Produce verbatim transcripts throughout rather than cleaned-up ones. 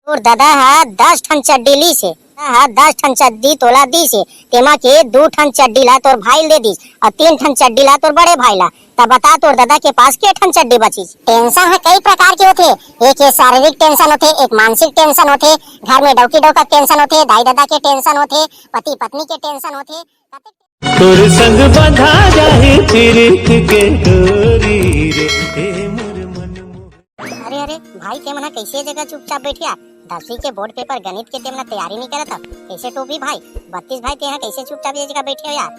तोर ददा ह दस ठन चड्डी लीस हे, ददा ह दस ठन चड्डी तोला दीस हे, तेमा के दू ठन चड्डी ला तोर भाई ल दे दीस अउ तीन ठन चड्डी ला तोर बड़े भाई ला। त बता, तोर ददा के पास के ठन चड्डी बचिस? टेंशन ह कई प्रकार के होथे। एक ये शारीरिक टेंशन होथे, एक मानसिक टेंशन होथे, घर में डौकी डौका के टेंशन होथे, दाई ददा के टेंशन होथे, पति पत्नी के टेंशन होथे। कतेक तोर संग बंधा जाही पीरित के डोरी रे, ए मोर मन मोहन। अरे, अरे, भाई, ते मन ह कइसे ए जगह चुपचाप बइठे यार? दसवीं के बोर्ड पेपर गणित के ते मन ह तैयारी नइ करत हव? कइसे टोपी भाई, बत्तीस भाई, ते ह कइसे चुपचाप ए जगह बइठे हो यार?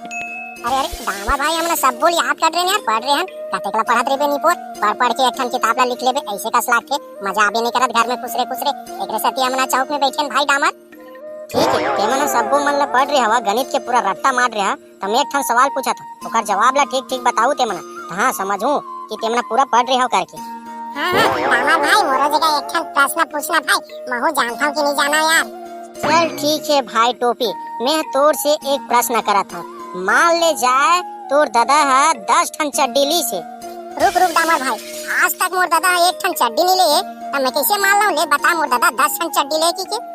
अरे, अरे, दामा भाई, हमन ह सब बोल याद कर रहे हन यार, पढ़ रहे हन। कतेक ला पढ़त रहिबे निपोर, पढ़ पढ़ के एक ठन किताब ला लिख लेबे, अइसे कस लागथे, मजा आबे नइ करत घर में खुसरे खुसरे। एकरे सेती हमन ह चौक में बइठे हन भाई डामर। ठीक हे, ते मन ह सब्बो मन ल पढ़ रे हवा, गणित के पूरा रट्टा मार रे हव, त मैं एक ठन सवाल पूछत हंव, ओकर जवाब ल ठीक-ठीक बताहू ते मन ह, त हां, समझहूं कि ते मन ह पूरा पढ़ रे हव करके। हां, हां, रामा भाई, मोरो जगह एक ठन प्रश्न पूछना भाई, महू जानथंव कि नइ जानंव यार। चल ठीक हे भाई टोपी, मैं तोर से एक प्रश्न करत हंव, मान ले जाए तोर ददा ह दस ठन चड्डी लीस हे। रुक, रुक, डामर भाई, आज तक मोर ददा ह एक ठन चड्डी नइ ले हे, त मैं कइसे मान लंव? ले बता मोर ददा दस ठन चड्डी ले कि के?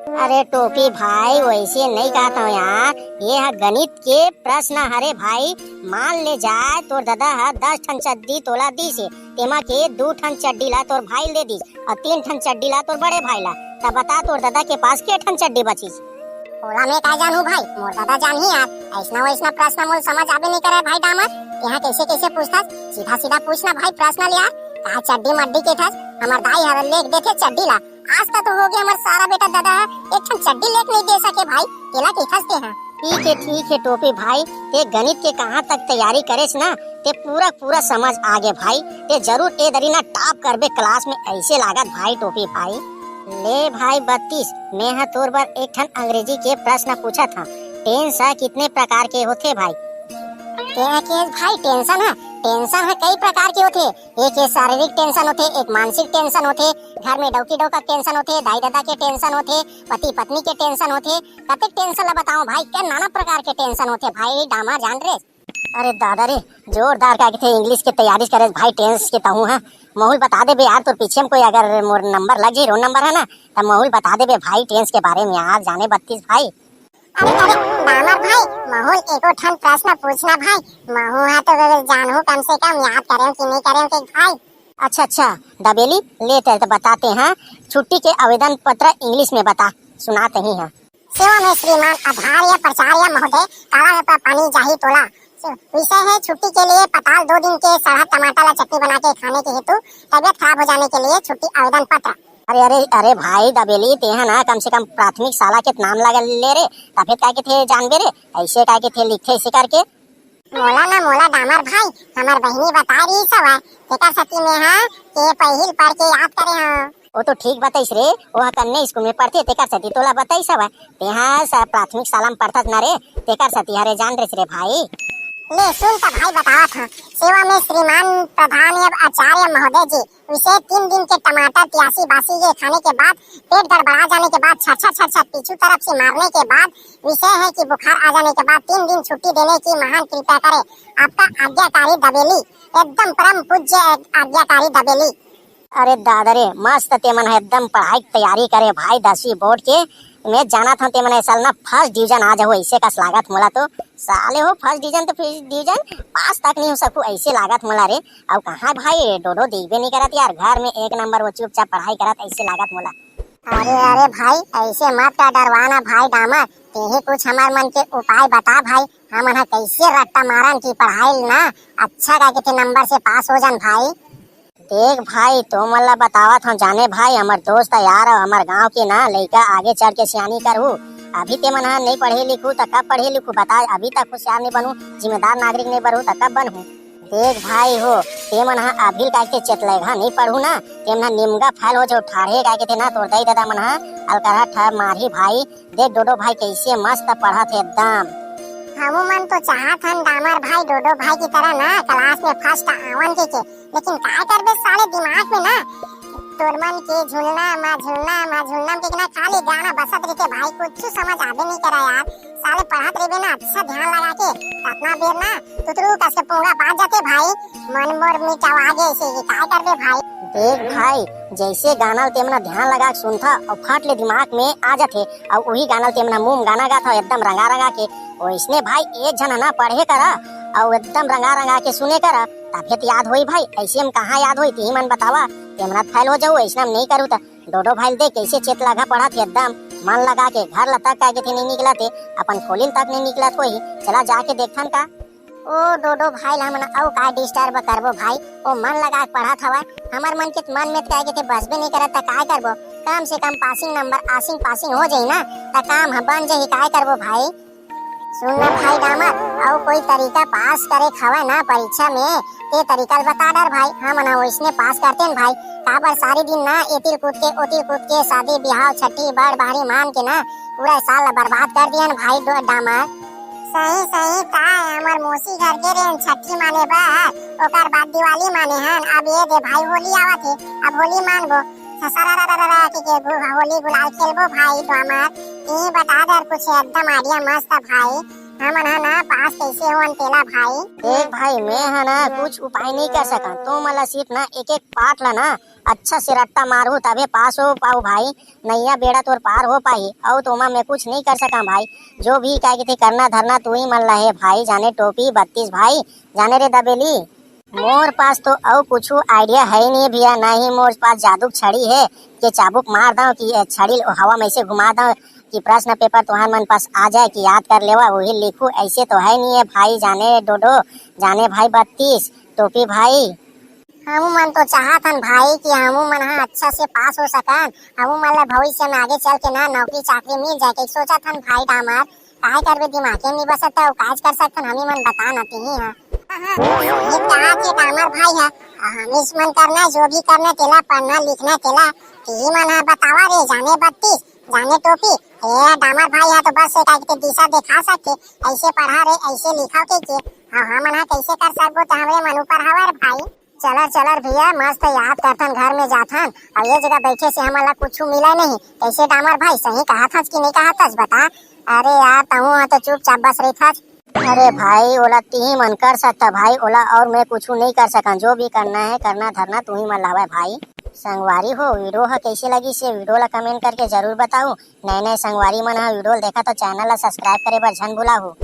अरे टोपी भाई, वइसे नइ कहत हंव यार, ये ह गणित के प्रश्न हरे भाई। मान ले जाए तोर ददा ह दस ठन चड्डी तोला दीस हे, तेमा के दू ठन चड्डी ला तोर भाई ल दे दीस अउ तीन ठन चड्डी ला तोर बड़े भाई ला, त बता तोर ददा के पास के ठन चड्डी बचिस? ओला मैं का जानहूं भाई, मोर ददा जानही यार। अइसना वइसना प्रश्न मोला समझ आबे नइ करे भाई डामर, तेहा कइसे कइसे पूछथस? सीधा सीधा पूछना भाई प्रश्न ल यार, का चड्डी मड्डी कहिथस? हमर दाई हर लेके देथे चड्डी ला, आज तक तो हो गया हमर सारा बेटा ददा ह एक ठन चड्डी लेके नइ दे सके भाई, तेला कहिथस तेहा। ठीक हे, ठीक हे टोपी भाई, ते गणित के कहां तक तैयारी करेस ना, ते पूरा पूरा समझ आगे भाई, ते जरूर ए दरी ना top करबे class में, अइसे लागत भाई टोपी भाई। ले भाई बत्तीस, मैं ह तोर बर एक ठन अंग्रेजी के प्रश्न पूछत हंव, टेंस ह कितने प्रकार के होथे भाई? तेहा के भाई टेंशन ह, टेंशन ह कई प्रकार के होथे। एक ये शारीरिक टेंशन होथे, एक मानसिक टेंशन होथे, घर में डौकी डौका के टेंशन होथे, दाई ददा के टेंशन होथे, पति पत्नी के टेंशन होथे। कतेक टेंशन ला बतावंव भाई, के नाना प्रकार के टेंशन होथे भाई, डामर जान रे। अरे दादा रे, जोरदार का कहिथे English के तैयारी करेस भाई, टेंस के तहूं ह। महू ल बता देबे यार, तोर पीछे में कोई अगर मोर नंबर लग जाही, रोल नंबर ह ना, त महू ल बता देबे भाई टेंस के बारे में यार, जाने बत्तीस भाई। अरे, अरे, डामर भाई, महू ल एको ठन प्रश्न पूछना भाई, महू ह तो जानहूं कम से कम याद करेंव कि नइ करेंव के भाई। अच्छा, अच्छा, दबेली, ले ते, ते बताते हैं, छुट्टी के आवेदन पत्र English में बता, सुनाते ही हैं। सेवा में श्रीमान आचार्य प्राचार्य महोदय, काला में प-, पानी जाही तोला। विषय है छुट्टी के लिए पताल दो दिन के सड़हत टमाटर ला चटनी बना के खाने के हेतु तबियत खराब हो जाने के लिए छुट्टी आवेदन पत्र। अरे, अरे, अरे भाई दबेली, तेहा ना कम से कम प्राथमिक शाला के नाम ला ले रे, तभे काय कहिथे जानबे रे, अइसे काय कहिथे लिखथे अइसे करके। मोला ना, मोला डामर भाई, हमर बहिनी बताय रिहिस हवय, तेकर सेती मेंहा के पहिली पढ़ के याद करे हंव। ओ तो ठीक बताइस रे, ओह कन्या स्कूल में पढ़थे, तेकर सेती तोला बताइस हवय। तेहा स-, प्राथमिक शाला में पढ़थस ना रे, तेकर सेती हरे जान रेस रे भाई। ले सुन त भाई बतावत हंव, सेवा में श्रीमान प्रधान एवं आचार्य महोदय जी, विषय तीन दिन के टमाटर तियासी बासी के खाने के बाद पेट गड़बड़ा जाने के बाद छरछर छरछर पीछू तरफ से मारने के बाद विषय है कि बुखार आ जाने के बाद तीन दिन छुट्टी देने की महान कृपा करें। आपका आज्ञाकारी दबेली, एकदम परम पूज्य आज्ञाकारी दबेली। अरे दादा रे, मस्त ते मन ह एकदम पढ़ाई के तैयारी करे भाई, दसवीं बोर्ड के। मैं जानत हंव ते मन ए साल ना first division आ जाहू, अइसे कस लागत मोला तो। साले हो, first division तो first division, पास तक नइ हो सकहू, अइसे लागत मोला रे। अउ कहां भाई, डोडो दिखबे नइ करत यार, घर में एक नंबर वो चुपचाप पढ़ाई करत, अइसे लागत मोला। अरे, अरे भाई, अइसे मत का डरवा ना भाई डामर, तेही कुछ हमर मन के उपाय बता भाई, हमन ह कइसे रट्टा मारन कि पढ़ाई ल ना अच्छा का कहिथे नंबर से पास हो जान भाई। देख भाई, तुमन ला बतावत हंव जाने भाई, हमर दोस्त यार अउ हमर गांव के ना लइका आगे चढ़ के सियानी करहू। अभी ते मन ह नइ पढ़े लिखहू त कब पढ़े लिखहू बता, अभी तक होशियार नइ बनहू, जिम्मेदार नागरिक नइ बनहू त कब बनहू? देख भाई हो, ते मन ह अभी काय कहिथे चेतलैघा नइ पढ़हू ना, ते मन ह निमगा fail हो जाहू, ठाढ़े काय कहिथे ना तोर दाई ददा मन ह अलकरहा ठा मारही भाई। देख डोडो भाई कइसे मस्त पढ़त हे एकदम। हमू मन तो चाहत हन डामर भाई डोडो भाई की तरह ना class में first आवन कहिके, लेकिन काय करबे साले दिमाग में ना तोर मन के झुलना मा झुलना मा झुलना के ना खाली गाना बसत रहिथे भाई, कुछ समझ आबे नइ करे यार। साले पढ़त रहिबे ना, अच्छा ध्यान लगा के, अतना बेर ना तुतरू कस के पोंगा बाज जाथे भाई। मन मोर मिटावा गे से, ये काय करबे भाई? देख भाई, जइसे गाना ल तेमन ह ध्यान लगा के सुनथा अउ फट ले दिमाग में आ जाथे, अउ उही गाना ल तेमन ह मुंह म गाना गाथा एकदम रंगा रंगा के। वइसने भाई एक झन ह ना पढ़े करा अउ एकदम रंगा रंगा के सुने करा, तभे त याद होई भाई। अइसे म कहाँ याद होई, तिही मन बतावा। तेमन ह फेल हो जाहू, अइसना म नइ करू त। डोडो भाई ल देख कइसे चेत लगा पढ़त हे एकदम मन लगा के। घर ल तक काय कथे नइ निकलत हे, अपन खोली ल तक नइ निकलत होही। चला जाके देखथन का। ओ डोडो भाई ल हमन अउ का disturb करबो भाई, ओ मन लगा के पढ़त हवय। हमर मन के त मन में त काय कथे बसबे नइ करत, त काय करबो? कम से कम passing number, आसिंग पासिंग हो जाही ना, त काम ह बन जाही। काय करबो भाई? सुन ना भाई डामर, अउ कोई तरीका पास करे के हवय ना परीक्षा में, ते तरीका ल बता डर भाई, हमन ह वइसने पास करतेन भाई। काबर सारी दिन ना एतिर कूद के ओतिर कूद के शादी बिहाव छट्ठी बड़ भारी मान के ना पूरा साल ल बर्बाद कर दियन भाई डो-, डामर। सही सही, का हमर मौसी घर गे रेहेन छट्ठी माने बर, ओकर बाद दिवाली माने हन। अब ये दे भाई होली आवत हे, अब होली मानबो। ससरा रा रा रा रा के, के गु-, होली गुलाल खेलबो भाई डामर। ये बता डर कुछ एकदम idea मस्त भाई। हमन ह ना पास कइसे होन तेला भाई। देख भाई, मैं ह ना कुछ उपाय नइ कर सकंव। तुमन ला सिर्फ ना एक एक पाठ ला ना अच्छा से रट्टा मारहू तभे पास हो पाहू भाई। नइया बेड़ा तोर पार हो पाही, अउ तो ओमा मैं कुछ नइ कर सकंव भाई। जो भी काय कथे करना धरना तुही मन ला हे भाई, जाने टोपी बत्तीस भाई, जाने रे दबेली। मोर पास तो अउ कुछु idea हे नइ भइया, ना ही मोर पास जादू के छड़ी हे कि चाबुक मार दंव कि ए छड़ी ल हवा में अइसे घुमा दंव कि प्रश्न paper तुहर मन पास आ जाए कि याद कर लेवा, उही लिखू। अइसे तो हे नइ हे भाई, जाने डोडो, जाने भाई बत्तीस, टोपी भाई। हमू मन तो चाहत हन भाई कि हमू मन ह अच्छा से पास हो सकन, हमू मन ल भविष्य में आगे चल के ना नौकरी चाकरी मिल जाए के सोचत हन भाई डामर। काय करबे, दिमागे नइ बसत, अउ काज कर सकथन हमी मन, बता ना तिही ह। हाँ, हाँ, ये कहा के डामर भाई ह, हमीच मन करना, जो भी करना तेला, पढ़ना लिखना तेला, तिही मन ह बतावा रे, जाने बत्तीस, जाने टोपी। ए डामर भाई ह तो बस एक आके दिशा देखा सकथे, अइसे पढ़ा रे, अइसे लिखा के, के। हाँ, हमन ह कइसे कर सकबो, त हमरे मन ऊपर हवय रे भाई। चलर चलर भइया, मस्त याद करथन, घर में जाथन, अउ ये जगह बइठे से हमन ला कुछु मिला नहीं। कइसे डामर भाई, सही कहत हस कि नइ कहत हस, बता। अरे यार, तहूँ ह तो चुपचाप बस रहिथस। अरे भाई, ओला तिही मन कर सकता भाई, ओला अउ मैं कुछु नइ कर सकंव। जो भी करना हे, करना धरना तुही मन ला हवय भाई। संगवारी हो, video ह कइसे लगिस हे, video ला comment करके जरूर बताहू। नए नए संगवारी मन ह video ल देखा तो channel ला subscribe करे बर झन भुलाहू।